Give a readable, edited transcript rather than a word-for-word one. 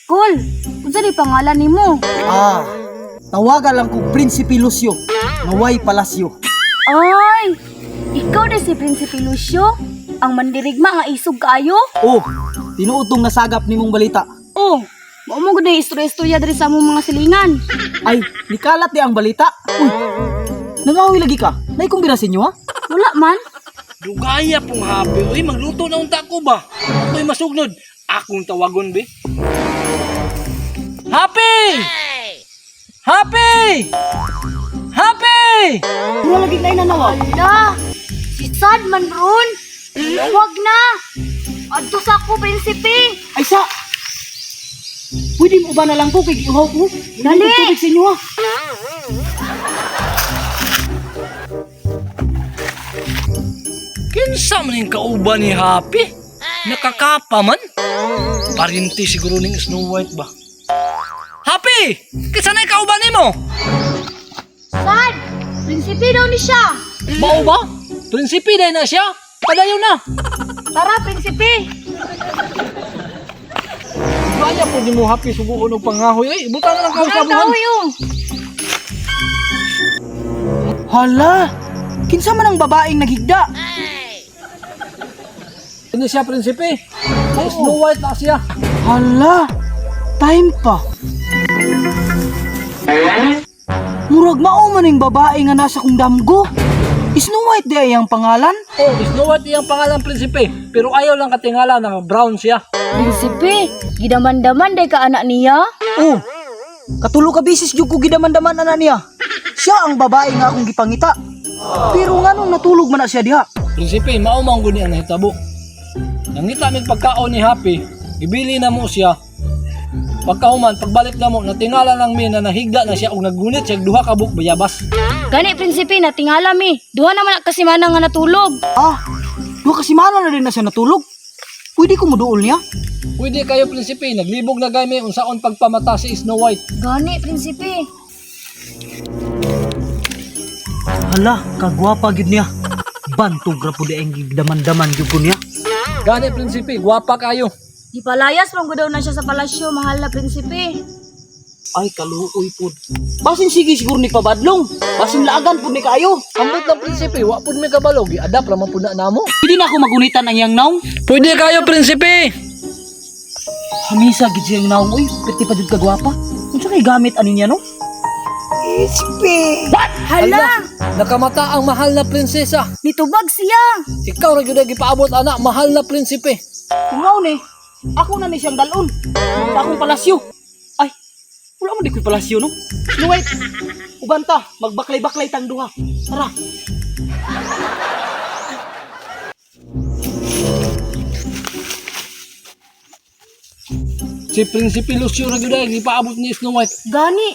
Cool. Unsa di pangalan nimo? Ah, tawagan lang ko Prinsipe Lucio, naway palasyo. Ay, ikaw na si Prinsipe Lucio? Ang mandirigma nga isog kaayo? Oh, tinuod tong nasagap nimong balita. Oh, mao mo gud na istorya-istorya diri sa among mga silingan. Ay, nikalat di ang balita. Uy, nangahoy lagi ka. Nay kung birasin nyo ha? Wala man. Dugaya pong Happy. Uy, magluto na unta ko ba? Ako'y masugnod. Akong tawagon, be. Happy! Happy! Happy! Wala lagi na inanawa. Ala, si Sad man ron. Wag na. Adto sa ako, Prinsipe. Ay sa! Pwede mo ba na lang ko kay giuhaw ko? Dali! Wala tubig sa inyo ha. Kinsa man yung kauban ni Happy? Nakakapa man? Parinti siguro ning Snow White ba? Happy! Kinsa na yung kauban nimo? Sad, Prinsipe daw ni siya. Mao ba? Prinsipe dahil na siya. Padayon na. Tara, Prinsipe. Kaya po ni mo Happy suguon og pangahoy. Ay, buta na lang ka Ang sa buhan. kahoy, oh. Hala! Kinsa man ang babaeng naghigda? Hindi siya prinsipe. Ay, Snow White na siya. Hala! Time pa. Murag mao man ang babae nga nasa kong damgo. Snow White di ay ang pangalan? Oh, Snow White iyang pangalan prinsipe. Pero ayaw lang katingala na brown siya. Prinsipe, gidaman-daman day ka anak niya. Oh, katulo ka bisis jud ko gidaman-daman ana niya. Siya ang babae nga akong gipangita. Pero nganong natulog man na siya diha? Prinsipe, mao man gud ni ang nahitabo. Nangita mig pagkaon ni Happy, ibili na mo siya. Pagkahuman, pagbalik na mo, natingala lang mi na nahigda na siya og naggunit siya og duha ka buok bayabas. Gani, Prinsipe, natingala mi. Duha naman na kasi mana nga natulog. Ah, duha ka semana na rin na siya natulog. Pwede ko muduol niya? Pwede kayo prinsipe, naglibog na gay mi unsaon pagpamata si Snow White. Gani, Prinsipe. Hala, kagwapa gyud niya. Bantog ra pud ang gigdaman-daman gyud ko niya. Gani prinsipe, gwapa kayo. Gipalayas man gud daw na siya sa palasyo, mahal na Prinsipe. Ay, kaluoy pud. Basin sige siguro ni pabadlong. Basin laagan pud ni kaayo. Ambot lang prinsipe, wa pud mi kabalo, gi-adapt ra man pud na namo. Pwede na ako magunitan ang iyang naong. Pwede kayo prinsipe. Hamisa gid siyang naong uy, perti pa jud kagwapa. Unsa kay gamit ani niya no? Hala, Nakamata ang mahal na prinsesa. nitubag siya. Ikaw ra gyud ang gipaabot ana, mahal na prinsipe. Kung mao ni, ako na ni siyang dalon sa akong palasyo. Ay, wala man di ko'y palasyo no. Snow White, uban ta, magbaklay-baklay tang duha. Tara. Si Prinsipe Lucio ra gyud ang gipaabot ni Snow White. Gani,